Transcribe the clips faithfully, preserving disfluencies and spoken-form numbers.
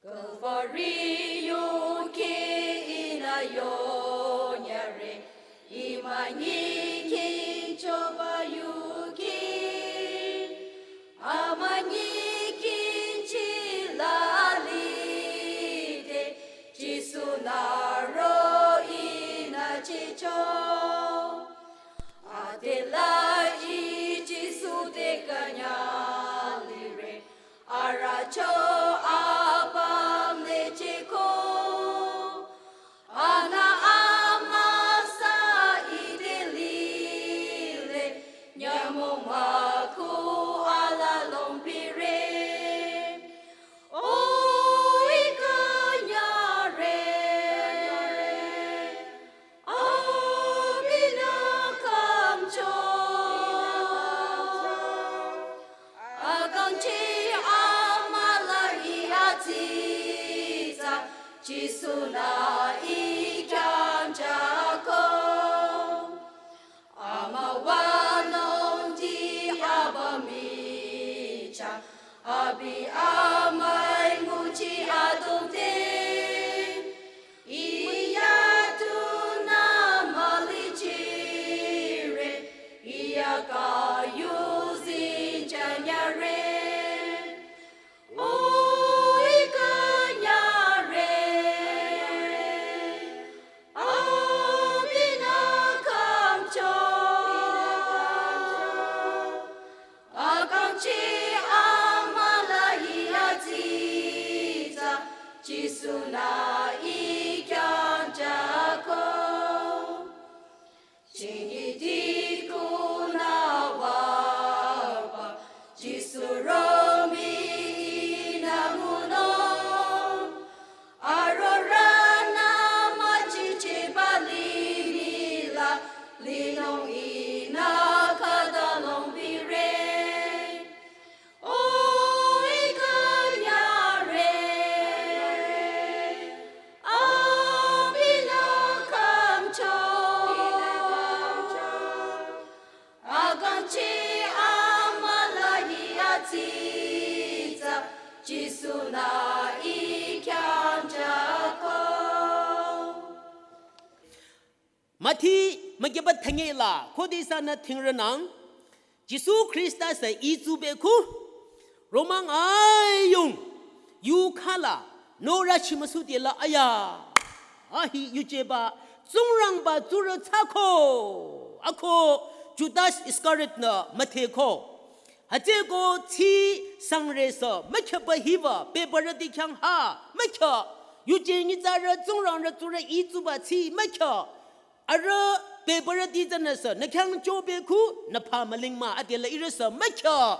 Kalvari yuki ina yonyare, imanyi king choba yuki, amanyi king chilali de, Jisu naro ina chicho. Adela i Jisu de kanyalire, aracho apam lecheko. Ana amasa idelile, nyamo maku ala lompire. Oi kanyare, abina kamcho. Akangchi amala i atita, Jisu na i kyanjako. Ama wanong di abamicha, abi amai nguchi adongte. Iya tuna malichire, iya kayuzi chanyare. Oi kanyare, abina kamcho. Akangchi amala i atita, Jisu na i kyanjako. Chingiti kuna wapa, Jisu romi ina nguno. Arorana machiche balimila, linong ina kadalong bire. Oi kanyare, abina kamcho. Akangchi amala i atita, Jisu na i kyanjako. Mathi makeba thangela, khodisa na thingranang, Jisu Khrista sa i tsube khu, romang ayung, yu khala, nora chimasu de la aya. Ahi yujeba, tsungrangba tsura tsako, ako, Judas Iscariot na mathe ko. Hate ko tsi sangre sa, makhaba hiva, pebara di khyang ha, makha, yuje ngi tsara, tsungrang ra tsura i tsuba tsi, makha. Ara pebara di tsana sa, na khyang chobe khu, na pha maling ma, adela ira sa, makha.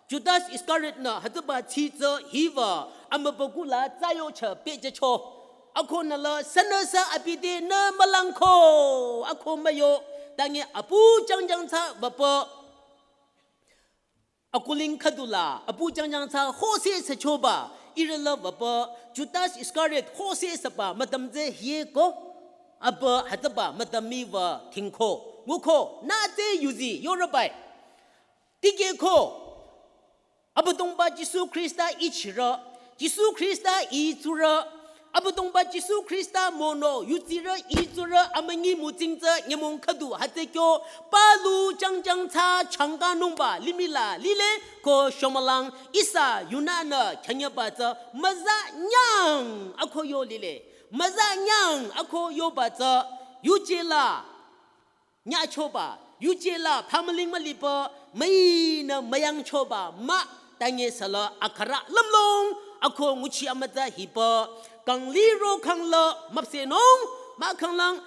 Judas Iscariot na, hataba tsi tsa hiva, ama bakula, tsayo cha, peja cho. Ako na la, sana sa abide na malang ko, ako mayo, tangi apu chang chang tsa, bapa. Akuling khadula, apu chang chang tsa, hose sa choba, irala bapa, Judas Iscariot, hose sapa, madam ze hie ko, apa hataba, madam mi va, thingko, nguko, na ze yuzi, yorabai. Tike ko, Abüdongba Jisu Khrista ichira, Jisu Khrista itsura, Abüdongba Jisu Khrista mono, yutsira, itsura, amangi mutsingtsa, nyamong khadu, hatsekyo, palu, chang chang tsa, changka nungba, limila, lile, ko shomalang, isa, yunana, chanyaba tsa, maza nyang, ako yo lile, maza nyang, ako yo ba tsa, yujela. Nyachoba, yujela, pamaling malipa, maina mayang choba, ma, tanye sala, akara, lamlong, ako nguchi amaza hipa, kang liro kang la, mapse nong, ma kang lang,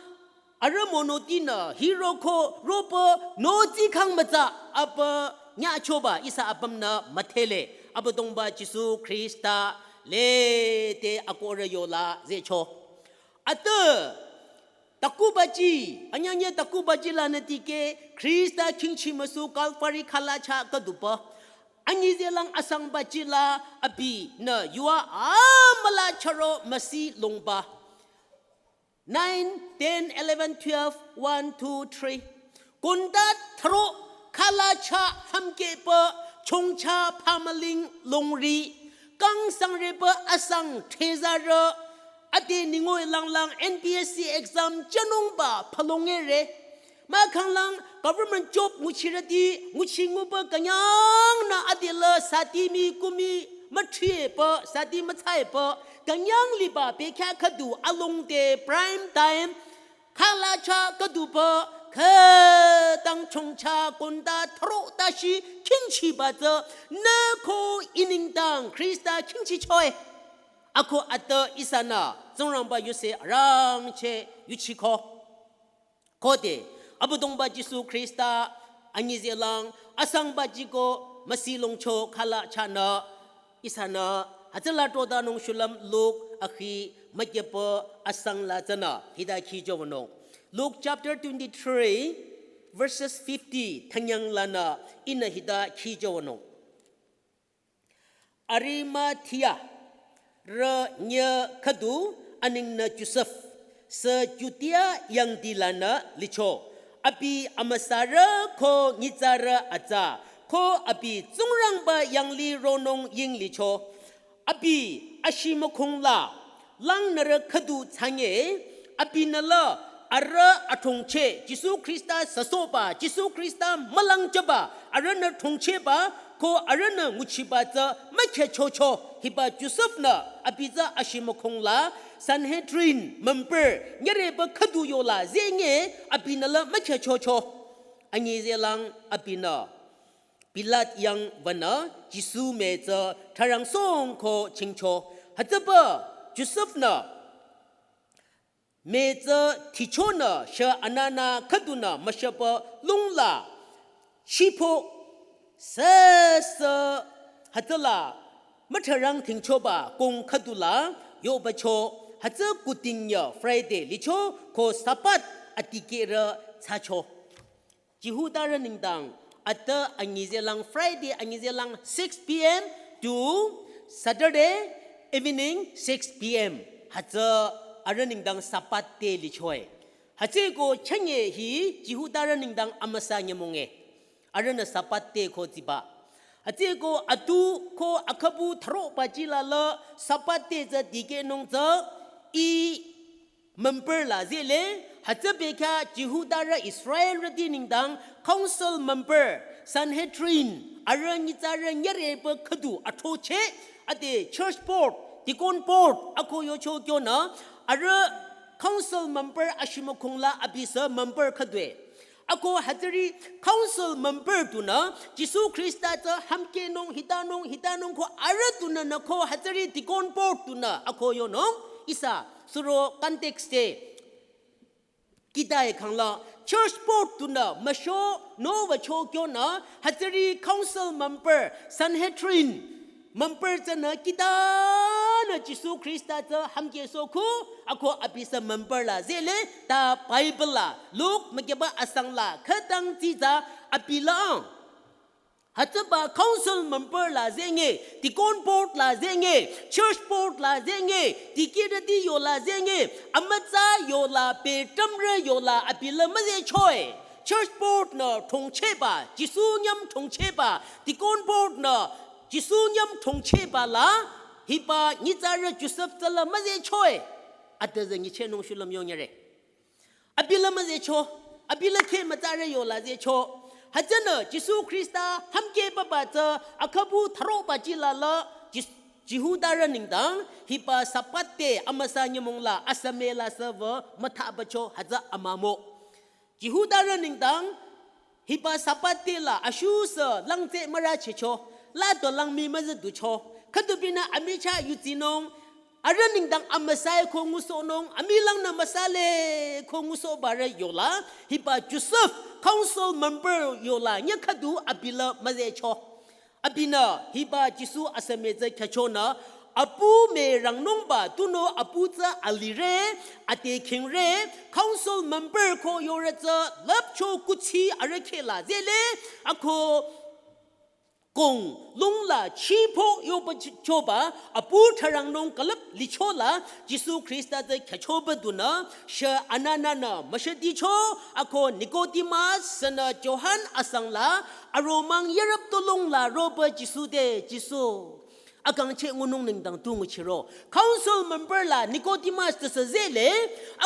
ara mono tina, hiro ko, ropa, no ti kang maza, apa, nyachoba, isa apam na, matele, Abüdongba Jisu Khrista, le, te, akora yola, zecho. Ata, Takubaji, anyanya takubaji la natike, Khrista kingchi masu Kalvari khala cha kadupa. Anyi zelang asang baji la abi na yua amala charo masi longba. Nine, ten, eleven, twelve, one, two, three. Konda tharo khala cha hamke pa chongcha pamaling longri. Kang sangreba asang thezarü, ade ningoi langlang N P S C exam chanungba phalongere. Mahkhanglang government job nguchirüti, nguchi nguba künyangnü adela sati mi kumi mathrieba, sati mathsaiba, künyang liba bekhyah khüdu alongde prime time, khalacha khüduba, khütang chongcha konda thro tashi khinchiba tsü, nü ko iningdang Khrista khinchichoe. Ako ata ihsanü, Tsingrangba yuse arangcheh yuchiko. Khode, Abüdongba Jisu Khrista, anyizelang, asangba jiko, müsi longcho khala chanü, ihsanü, hütsüla todanung shulüm Luk akhi, mükyepü, asang la tsünü, hita khijo wünung. Luke chapter twenty-three, verses fifty, thanyang lanü, ihnü hita khijo wünung. Arimathea rü nyüh khüdu aningnü Josef, sü Judea yangdi lanü licho. Abi amüsarü ko nyitsarü atsa, ko abi Tsingrangba yanglih ronung ying licho. Abi ashimükhong la, langnürü khüdu thsange, abinü la, arüh athongcheh, Jisu Khrista süsohba, Jisu Khrista mülangjüba, arühnü thongchehba, ko arühnü nguchiba tsü mükhehchocho, hiba Josef-nü, abi tsü ashimükhong la, Sanhedrin, member, nyüreba khüdu yola, zenge, abinü la mükhehchocho. Anyizelang abinü Pilat yang wünü Jisu me tsü tharang songko chingcho. Hütsüba Josef-nü me tsü thichonü shü anana khüdunü müshüba lungla shipho süsü hütsüla mütharang thingchoba kong khüdula yobacho hütsü kuting ya Friday licho ko Sabbath adikehrü thsacho. Jihudarü nengdang, ata anyizelang Friday anyizelang six p m to Saturday evening six p m. Hütsü arüh nengdang Sabbath te lichoe. Hütsüeko chünye hi Jihudarü nengdang amüsa nyümong e. Arühnü Sabbath te ko tsiba. Hütsüeko atu ko akhabu tharo baji la la Sabbath te tsü dikehnung tsü i member la zele, hütsübekhyah Jihudarü Israelrüti nengdang council member, Sanhedrin, arüh nyitsarü nyüreba khüdu athrocheh, ade church board, deacon board, ako yocho kyonü, arüh council member ashimükhong la abisü member khüdue. Ako hütsüri council member tunü, Jisu Khrista tsü hamkehnung, hitanung, hitanung ko arüh tunü nü ko hütsüri deacon board tunü, ako yonung, ihsa, suro context te, kidai khangla, church board tunü, müsho, no wücho kyonü, hütsüri council member, Sanhedrin, member tsünü kitanü Jisu Khrista tsü hamkehsohku, ako abisü member la zele, ta Bible la, Luk mükyeba asang la, khütang tsitsa abila. Hütsüba council member la zenge, deacon board la zenge, church board la zenge, dikehrüti yola zenge, amütsa yola, petamrü yola, abila müzechoe. Church board nü thongchehba, Jisu nyüm thongchehba, deacon board nü Jisu nyüm thongchehba la, hiba nyitsarü Josef tsüla müzechoe. Ata tsü nyichehnung shulüm yonyere. Abila müzecho, abila kheh mütsarü yola zecho. Hütsünü Jisu Khrista hamkehbaba tsü akhabu tharo baji la la Jis-, Jihudarü nengdang hiba Sabbath te amüsa nyümong la asüme la süwü müthabacho hütsü amümo. Jihudarü nengdang hiba Sabbath te la ashusü langtse mürachehcho, la to langmi müzüducho. Khüdubinü amichah yudsinung, arüh nengdang amüsa-e ko ngusohnung, amilangnü müsale ko ngusohbarü yola, hiba Josef council member yola nyüh khüdu abila müzecho. Abinü hiba Jisu asüme tsü khyüchonü, apu me rangnungba tunüo apu tsü alire, ate khingre, council member ko yorü tsü lüpcho kuthsi arüh kheh la zele, ako kong lung la chipho yoba ch-, choba, apu tharangnung külüp licho la, Jisu Khrista tsü khyüchoba dunü, shü anananü müshüticho, ako Nikodemus sünü Johan asang la, aromang yarap tolong la roba Jisu te, Jisu. Akangcheh ngunung nengdang tu nguchiro. Council member la Nicodemus tsüsü zehle,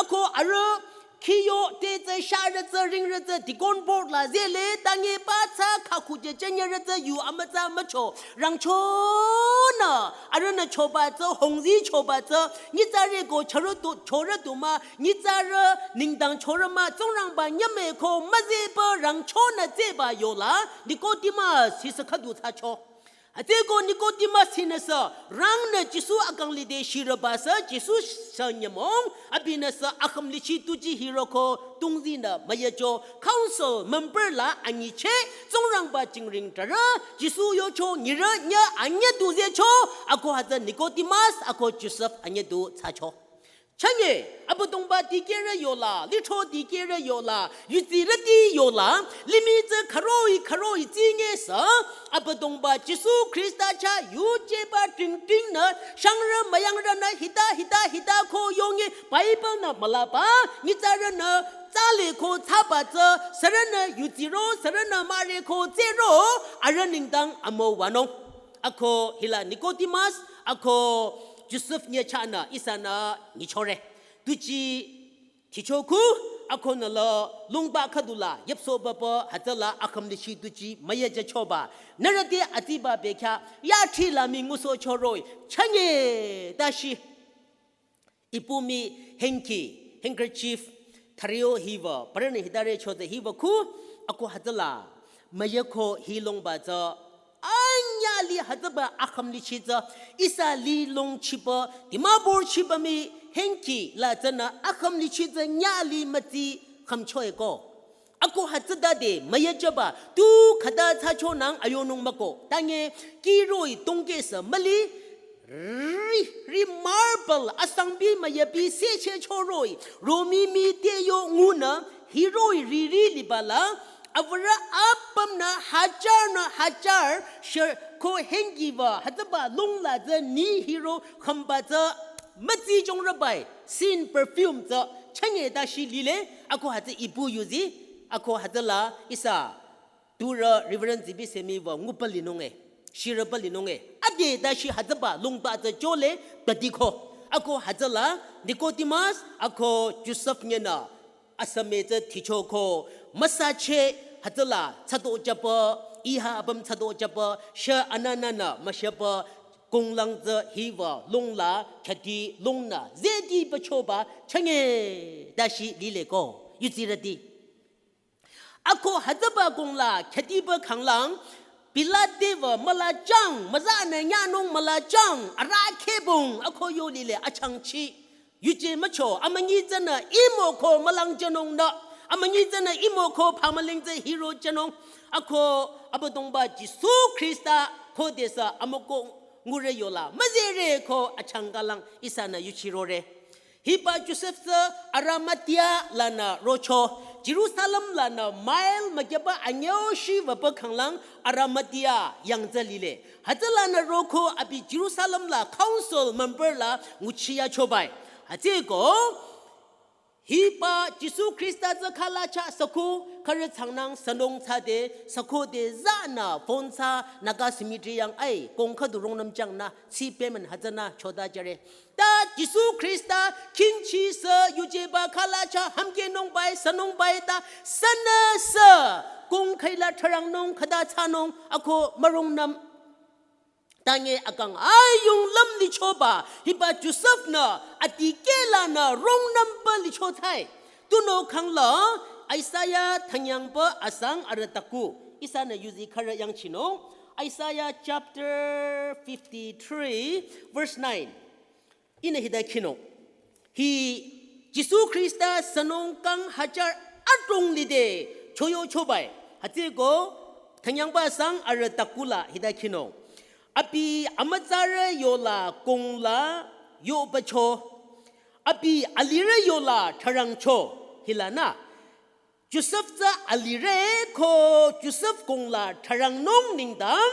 ako arüh khiyo te tsü sharü tsü ringrü tsü deacon board la zehle, tange pa tsü khakhu je chenyerü tsü yu amütsa mücho, rangchonü, arühnü choba tsü, hongzi choba tsü, nyitsarü ko chorü tu, chorü tu mah, nyitsarü nengdang chorü mah, Tsingrangba nyüme ko müzehba rangchonü zehba yola, Nicodemus, hisü khüdu thsacho. Hütsüeko Nicodemus hinüsü rangnü Jisu akang lide shirübasü Jisu sü nyümong abinüsü akhümlichi tuji hiroko tungzinü müyacho council member la anyicheh Tsingrangba jingring trarü Jisu yocho nyirü nyü anyi du zehcho ako hütsü Nicodemus ako Joseph anyi du thsacho. Chünye, Abüdongba dikehrü yola, lithro dikehrü yola, yudsirüti yola, limih tsü khüroi khüroi tsingesü, Abüdongba Jisu Khrista chah yujeba tingtingnü, shangrü müyangrünü hita hita hita ko yonge Bible nü mülaba, nyitsarünü tsale ko thsaba tsü, sürünü yudsiro, sürünü müre ko tsero, arüh nengdang amüwanung. Ako hila Nicodemus, ako Joseph nyechahnü ihsanü nyichore. Tuji thichoku, ako nüla lungba khüdula, yepso baba, hütsüla akhümlichi tuji, müyajachoba. Nührü te atsiba bekhyah, yathi la mi ngusohchoroi, chünye, tashi. Ipu mii hanky, handkerchief, thario hiwü, parünü hitare chotsü hiwü ku, ako hütsüla, müyako hilongba tsü, anyüh li hütsüba akhümlichi tsü, ihsa lilongchiba, Dimapur chiba mii hanky la tsünü akhümlichi tsü nyüh li mütsi khümchoeko. Ako hütsütade müyajüba tu khüta thsachonang ayonung müko. Tange kihroi tongkesü müli ri, ri marble asangbi müyabi sechehchoroi. Romi mii te yo ngunü hiroi riri libala. Awarü apümnü hajar nü hajar sher ko hanky wü hütsüba lungla tsü ni hiro khümba tsü mütsi chongrübai. Sin perfume tsü chünye tashi lile, ako hütsü ipu yuzi, ako hütsüla ihsa, turü Reverend Zibi Semi wü ngupa linunge, shirüpa linunge, ade tashi hütsüba lungba tsü chole, tadiko, ako hütsüla, Nicodemus, ako Joseph nyenü, asame tsü thichoko, müsacheh hütsüla, tsado jüba, iha apüm tsado jüba, she anananü, müsheba, konglang tsü hiwü lungla, khati lungnü, zedi bachoba, chünye, tashi lileko, yudsirüti. Ako hütsüba kongla, khatiba khanglang, Pilate wü mülachang, müzanü nyanung mülachang, arahkheh bung, ako yo lile achangchi. Yuje mücho, amünyi tsünü imoko mülangjünung nü, amünyi tsünü imoko phamüling tsü hirojünung, ako Abüdongba Jisu Khrista khodesü amoko ngure yola, müzere ko achangkalang ihsanü yuchirore. Hiba Joseph tsü Arimathea lanü rocho, Jerusalem lanü mile mükyüba anyüshi wüba khanglang Arimathea yang tsü lile. Hütsülanü roko abi Jerusalem la council member la nguchiyachobai. Hütsüeko, hiba Jisu Khrista tsü khalacha saku, khürü changnang sanung thsade, saku de zanü phone thsa, Naga cemetery yang ai, kong khüdu rungnüm changnü, si payment hütsünü choda jüre. Ta Jisu Khrista, khingchi sü, yujeba khalacha, hamkenungbai, sanungbai ta, sünüsü, kong khaila tharangnung, khüta thsanung, ako mürungnüm. Tange akang ayung lüm lichoba, hiba Joseph nü, adikehlanü, rungnümba lichothai. Tunüo khangla, Isaiah thanyangba asang arüh taku, ihsanü yuzi khürü yangchinung, Isaiah chapter fifty-three, verse nine. Ihnü hita khinung. Hi Jisu Khrista sanung kang hajar adrong lide choyochobai. Hütsüeko thanyangba asang arüh takula hita khinung. Abi amütsarü yola kongla yobacho. Abi alirü yola tharangcho. Hilanü. Joseph tsü alirü ko Joseph kongla tharangnung nengdang,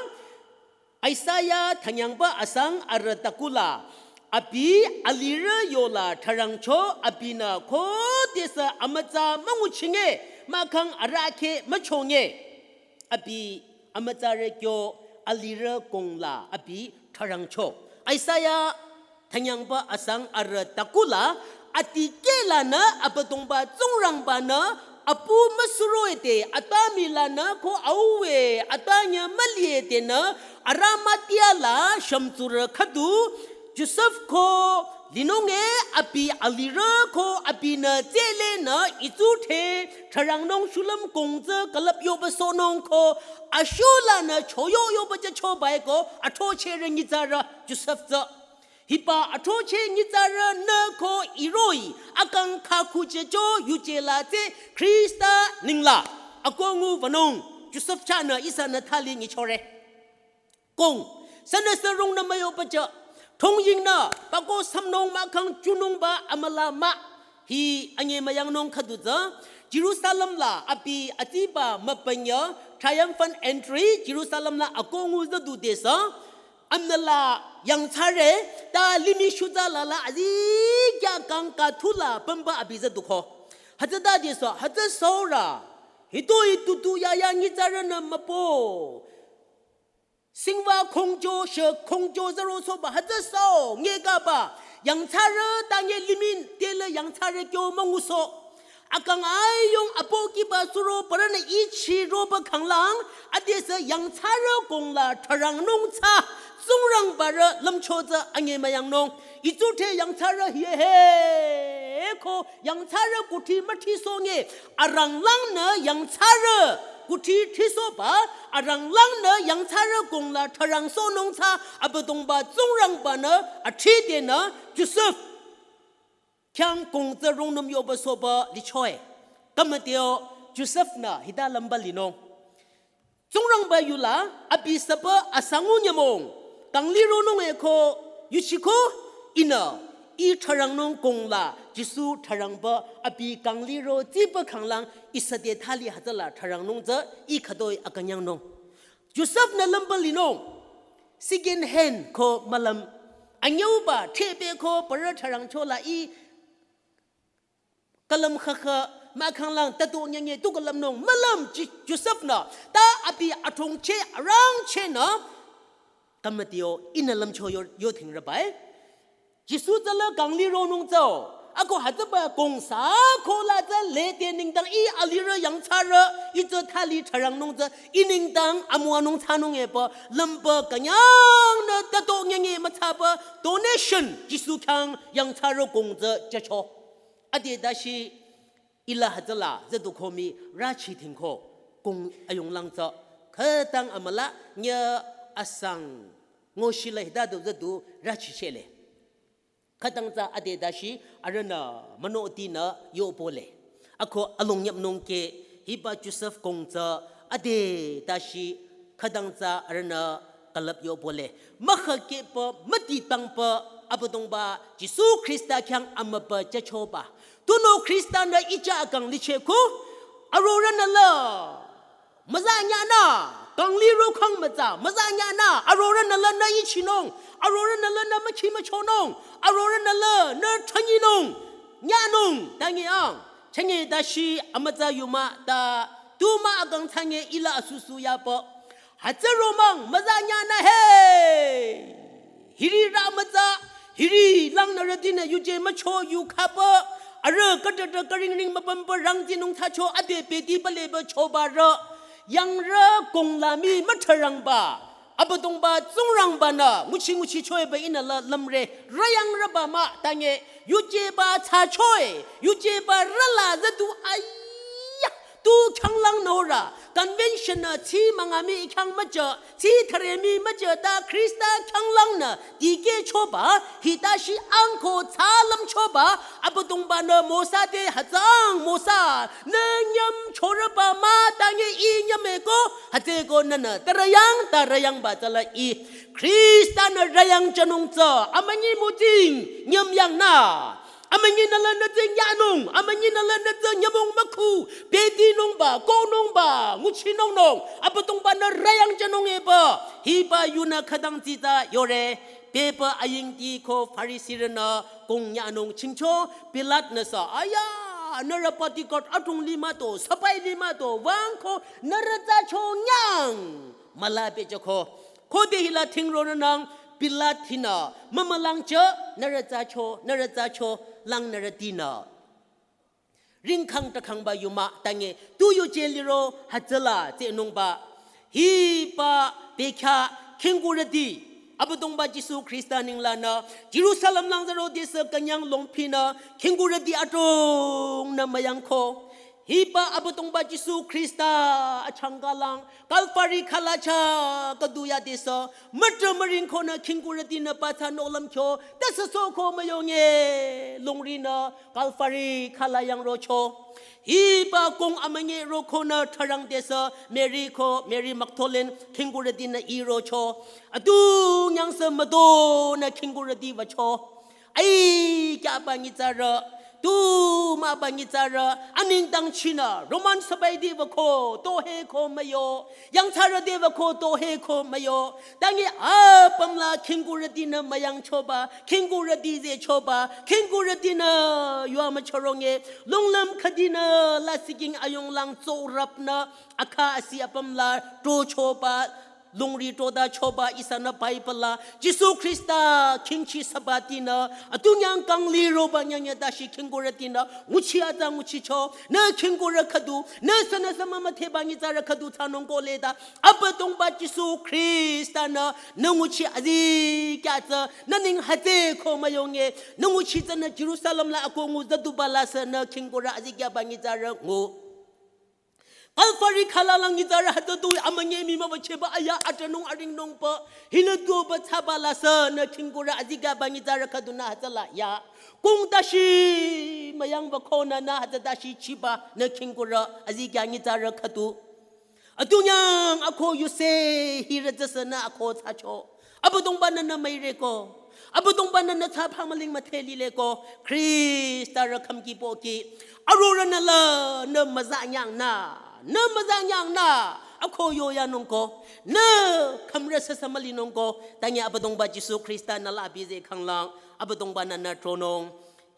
Isaiah thanyangba asang arüh takula, abi alirü yola tharangcho abinü khodesü amütsa münguchinge, mahkhang arahkheh müchonge. Abi amütsarü kyo alirü kongla, abi tharangcho. Isaiah thanyangba asang arü takula, atikehlanü Abüdongba Tsingrangba-nü apu müsuroh-i te, atümülanü ko au-e, atünyü müli-e tenü, Arimathea la shümtsurü khüdu, Josef ko linung-e, abi alirü ko abinü tsülenü itsudhre tharangnung shulüm kong tsü külüp yoba sohnung ko, ashulanü choyo yoba jüchoba-e ko, athrochehrü nyitsarü Josef tsü. Hiba athrochehrü nyitsarünü ko iroh-i, akang khakhu jücho yuje la tsü Khrista ninglang akohngu wünung, Josef chahnü ihsanü thali nyichore. Kong, sünüsü rungnü müyoba jü, thongyingnü, pako sümnung mahkhang chunungba amüla mah, hi anyemüyangnung khüdu tsü, Jerusalem la abi atsiba mübünyü, triumphal entry, Jerusalem la akohngu züdu desü, amnüla yangthsare, ta limih shutsa lala azikyah kang kathula pümba abi züduko. Hütsüta desü, hütsü saurü, hitoi tutu yaya nyitsarünü müpo. Singwa khongjo, she khongjo züro soba, hütsü sao, ngekaba, yangthsare, ta nge limih tela yangthsare kyo müngusoh. Akang ayung apohkiba suro parünü ichiroba khanglang, adesü yangthsare kong la tharangnung tsü, Tsingrangbarü lümcho tsü anyemüyangnung. Itsudhre yangthsare hie he ko, yangthsare kuthri müthrisoh nge, aranglangnü yangthsare kuthri thrisohba, aranglangnü yangthsare kong la tharangsohnung tsü, Abüdongba Tsingrangba-nü athridenü Josef khyang kong tsü rungnüm yoba sohba lichoe. Kümüteo Josef-nü hita lümba linung. Tsingrangba yula abi süba asangu nyümong, kang lironung-e ko, yuchiko, ihnü, ih tharangnung kong la, Jisu tharangba abi kang liro tsiba khanglang, ihsa te thali hütsüla tharangnung tsü, ih khütoi akünyangnung. Josef-nü lümba linung, second hand ko mülüm, anyüuba, threpe ko, parü tharangcho la ih, külüm khakha, mahkhanglang tato nyanye tu külümnung, mülüm Ji-, Josef-nü, ta abi athongcheh, arangchehnü, kümüteo, ihnü lümcho yo, yo thingrübai. Jisu tsüla kang lironung tsü, ako hütsüba kongsa, ko la tsü lede nengdang ih alirü yangthsare, ih tsü thali tharangnung tsü, ih nengdang amüwanung thsanung-e pü, lümba künyangnü tato nyanye müthsaba, donation, Jisu khyang yangthsare kong tsü jücho. Ade dashi ila hütsüla züduko mii rüchi thingko kong ayunglang tsü khütang amüla nyü asang ngoshila hita du züdu rüchi chele. Khütang tsü ade dashi arühnü münotinü yopole. Ako alongyapnung ke hiba Josef kong tsü ade dashi khütang tsü arühnü külüp yopole. Mükhakehpü, mütitangpü, Abüdongba Jisu Khrista khyang amübü jüchoba. Tunüo Khrista-nü ih chah akang lichehko, arorühnü la müzanyanü, kang liro khang mütsa, müzanyanü, arorühnü la nü ichinung, arorühnü la nü mükhi müchonung, arorühnü la nü thanyinung, nyanung, tangi ang, chanye dashi amütsa yuma ta, tu mah akang thsanye ila asusu yapü. Hütsü romang müzanyanü he. Hiri rü mütsa, hiri langnürütinü yuje mücho yu khapü, arüh khütata khüringring müpümpü rangtinung thsacho ade peti püleba chobarü, yangrü kong la mii mütharangba, Abüdongba Tsingrangba-nü nguchi nguchichoe pü ihnü la lümre, rüyangrüba mah tangi, yujeba thsachoe, yujeba rüla züdu aya, tu khyanglang nührü, convention-nü tsi münga mii khyang müjü, tsi thüre mii müjü ta Khrista khyanglangnü dikehchoba, hita shi angko thsalümchoba, Abüdongba-nü Mosa te hütsüang Mosa, nü nyüm chorüba mah tangi ih nyüm-e ko, hütsüeko nünü, ta rüyang, ta rüyangba tsüla ih. Khrista-nü rüyangjünung tsü, amünyi mütsing, nyüm yangnü. Amünyinü la nü tsü nyanung, amünyinü la nü tsü nyümong mükhu, petinungba, kohnungba, nguchinungnung, Abüdongba-nü rüyangjünung-e pü, hiba yunü khütang tsitsa yore, pepü ayingti ko Farisirünü kong nyanung chingcho, Pilat-nü sü, aya, nührü bodyguard adrong limüto, sipai limüto, wüng ko, nührü tsü cho nyang, müla pehjüko. Khode hila thingronü nang, Pilat hinü, mümülang chü, nührü tsacho, nührü tsacho, lang nührü tinü. Ringkhang takhangba yuma, tange, tu yuje liro, hütsüla, tsenungba. Hiba, bekha, khingkurüti. Abüdongba Jisu Khrista ninglanü, Jerusalem lang zaro desa künyang longpinü, khingkurüti adrongnü müyangko. Hiba Abüdongba Jisu Khrista achangkalang, Kalvari khalacha kaduya desa, mütrü müringkonü khingkurütinü patsa nohlüm kyo, tasa soko müyonge, longrinü, Kalvari khala yang rocho. Hiba kong amünyi rokonü tharang desa, Mary ko, Mary Magdalene, khingkurütinü i rocho. Adu nyangse müdonü khingkurüti wücho. Ai, kya ba nyitsarü, tu mah ba nyitsarü, anengdang chinü, Roman sipaiti wüko, tohe ko müyo, yangthsarüti wüko, tohe ko müyo, tangi apümla khingkurütinü müyangchoba, khingkurüti zechoba, khingkurütinü yua müchoronge, longlüm khüdinü lasih king ayonglang tsorapnü, akha asi apümla trochoba, longri toda choba ihsanü Bible la, Jisu Khrista khingchi sabatinü, atunyang kangli roba nyangya dashi khingkurütinü, nguchi atsa nguchicho, nü khingkurü khüdu, nü sünüsü mümüdheba nyitsarü khüdu thsanung koleta, Abüdongba Jisu Khrista nü, nü nguchi azikyatsa, nü ning hütsüko müyonge, nü nguchi tsünü Jerusalem la ako ngu zaduba la sünü khingkurü azikyaba nyitsarü ngu. Kalvari khalalang nyitsarü hütsüdu amünyi mii müwücheba aya atanung aringnungba. Hinü tuba tsaba la sünü khingkurü azikyaba nyitsarü khüdunü hütsüla ya. Kong dashi müyangba konü nü hütsü dashi chiba nü khingkurü azikya nyitsarü khüdu. Atunyang ako yuse hirü tsasünü ako tsacho. Abüdongbanü nü müireko. Abüdongbanü nü tsa phamüling müdhe lileko. Khrista rü khümki pohki. Arorünü la nü müzanyang nü. Nü müzanyang nü. Ako yoyanungko. Nü khümre sasa mülinungko. Tangi Abüdongba Jisu Khrista nü la bize khanglang. Abüdongbanü nü tronung.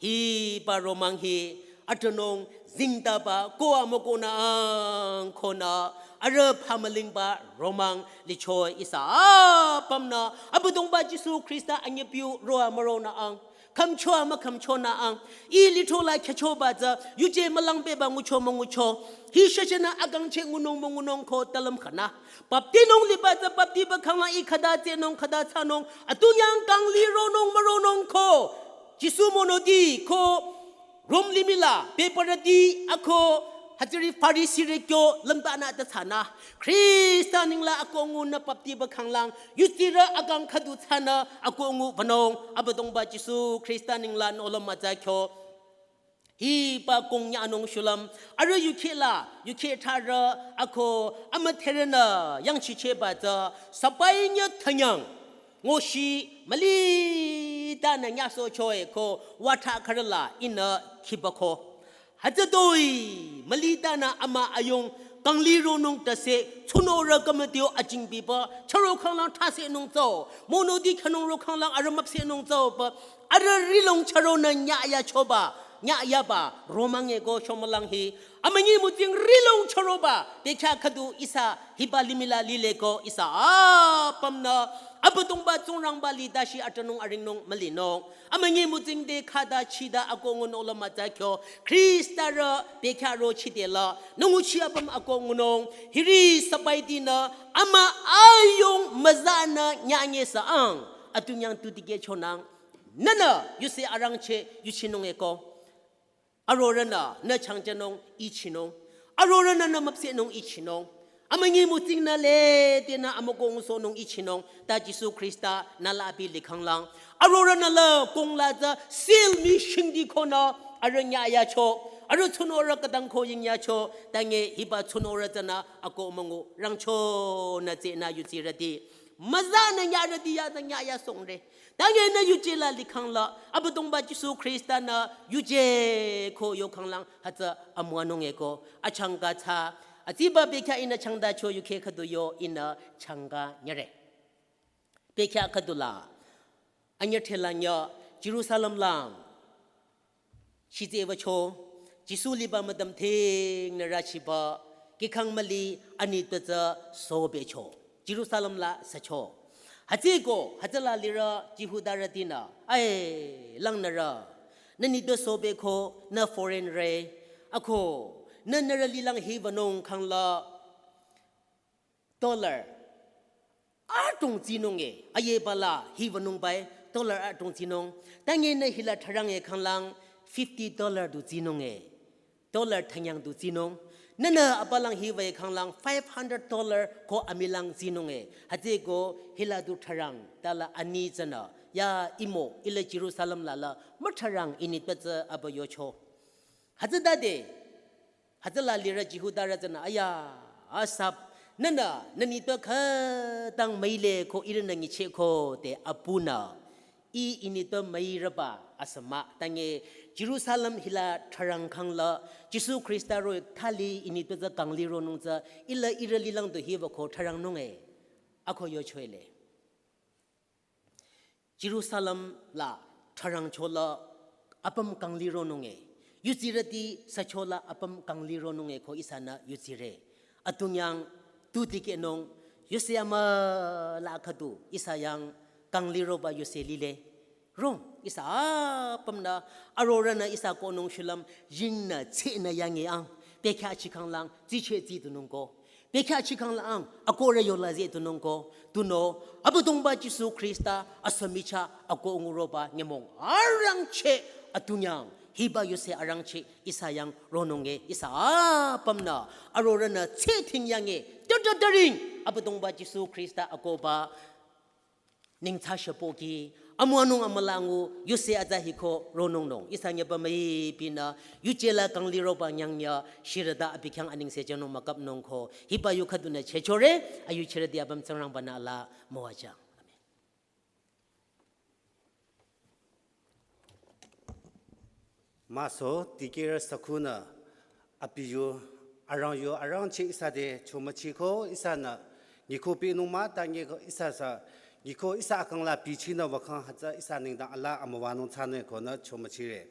Hiba romang hi, atanung zingtaba, ko amükonü ang konü, arüh phamülingba romang licho ihsa apümnü, Abüdongba Jisu Khrista anyüpiu roa müronü ang, khümcho amükhümchonü ang, i lithro la khyüchoba tsü, yuje mülangbeba ngucho müngucho, hi shashanü akangcheh ngunung müngunung ko talüm khanü, baptinung liba tsü baptiba khanglang i khüta tsenung khüta thsanung, atunyang kangli ronung müronung ko, Jisu monoti ko Rom limih la, bebürüti ako hütsüri Farisirü kyo lümtanü ta thsanü. Khrista ninglang ako ngunü baptiba khanglang, yusirü akang khüdu thsanü ako ngu wünung, Abüdongba Jisu Khrista ninglang nohlüm mütsa kyo. Hiba kong nyanung shulüm, arüh yukheh la, yukheh tharü, ako amüdherünü yangchichehba tsü, sapai nyü thanyang. Ngoshi mülitanü nyasohcho-e ko wütha khürüla ihnü khibako. Hütsütoi mülitanü ama ayung kangli ronung tase tsunorü kümütio ajingbiba chüro khanglang thasehnung tsü. Monoti khünung ro khanglang arüh müpsehnung tsüba. Arüh rihlong chüronü nyayachoba. Nyayaba romang-e ko shomülang hi. Amünyi mütsing rihlong chüroba, bekhyah khüdu ihsa hiba limih la lileko ihsa apümnü, Abüdongba Tsingrangba lidashi atanung aringnung mülinung. Amünyi mütsingde khüta chita ako ngu nohlüm mütsa kyo, Khrista rü bekhyah rochide la, nü nguchi apüm ako ngunung, hiri sapaitinü, ama ayung müzanü nyanye sa ang, atunyang tu dikehchonang, nünü yuse arangcheh yuchinung-e ko. Arorünü nü changjünung ichinung. Arorünü nü müpsehnung ichinung. Amünyi mütsingnü lede nü amüko ngusohnung ichinung. Ta Jisu Khrista nü la abi likhanglang. Arorünü la kong la tsü seal mii shingdi konü arüh nyayacho. Arüh tsunorü khütang ko yingyacho. Tangi hiba tsunorü tsünü ako müngu rangchonü tsenü yutsirüti. Müzanü nyarüti ya tsü nyayasongre. Tangi nü yuje la likhangla, Abüdongba Jisu Khrista nü yuje ko yokhanglang hütsü amüwanung-e ko, achangka tsü, atsiba bekhyah ihnü changtacho yukheh khüdu yo ihnü changka nyüre. Bekhyah khüdu la, anyüthela nyü, Jerusalem lang, shitse wücho, Jisu liba müdüm thingnü rüchiba, kihkhang müli ani tütsü sobecho, Jerusalem la sücho. Hütsüeko, hütsüla lirü Jihudarütinü, ai, langnürü, nü nitpü sobeko, nü foreign re, ako, nü nürü lilang hiwünung khangla, dollar adrong tsinung e, ayebala hiwünung bai, dollar adrong tsinung, tange nü hila tharang-e khanglang, fifty dollar du tsinung e. Dollar thanyang du tsinung. Nünü abalang hiwü-e khanglang five hundred dollar ko amilang tsinung e. Hütsüeko hila du tharang tala ani tsünü. Ya imo ila Jerusalem lala mütharang initpü tsü aba yocho. Hütsütade. Hütsüla lirü Jihudarü tsünü aya asap. Nünü nü nitpü khütang müile ko ihrünü nyichehko te apunü. I initpü müirüba asüma tange Jerusalem hila tharang khangla Jisu Khrista ro thali initpü tsü kangli ronung tsü ila ihrü lilang du hiwüko tharangnung e. Ako yochoele. Jerusalem la tharang chola apüm kangli ronung e. Yutsirüti sa chola apüm kangli ronung e ko ihsanü yutsire. Atungyang tu dikehnung yuse amüla khüdu ihsa yang kangli roba yuse lile. Rong ihsa apümnü arorünü ihsa kohnung shulüm yingnü tsehnü yange ang. Bekhyah chikhanglang tsicheh tsi tunung ko. Bekhyah chikhanglang akohrü yola zeh tunung ko. Tunüo Abüdongba Jisu Khrista asü michah akoh nguroba nyümong arangcheh atungyang. Hiba yuse arangcheh ihsa yang ronung e ihsa apümnü arorünü tsehting yange. Dödödöring Abüdongba Jisu Khrista akohba nengtsa shüpoki, amüwanung amülangu, yuse atsa hiko ronungnung. Ihsa nyüba müipinü, yujela kangli roba nyangnya, shirüda abi khyang anengse jünung müküpnung ko. Hiba yu khüdunü chehchore, ayuchirüti apüm Tsingrangbanü ala müwajüng. Amen. Maso, dikehrü sakhunü, abi yu, arang yu, arangcheh ihsa te, chomüchiko, ihsanü, nyiko pinung mah, ta nyiko ihsa sü, nyiko ihsa akangla bichinü wükhang hütsü ihsa nengdang ala amüwanung thsanü konü chomüchire.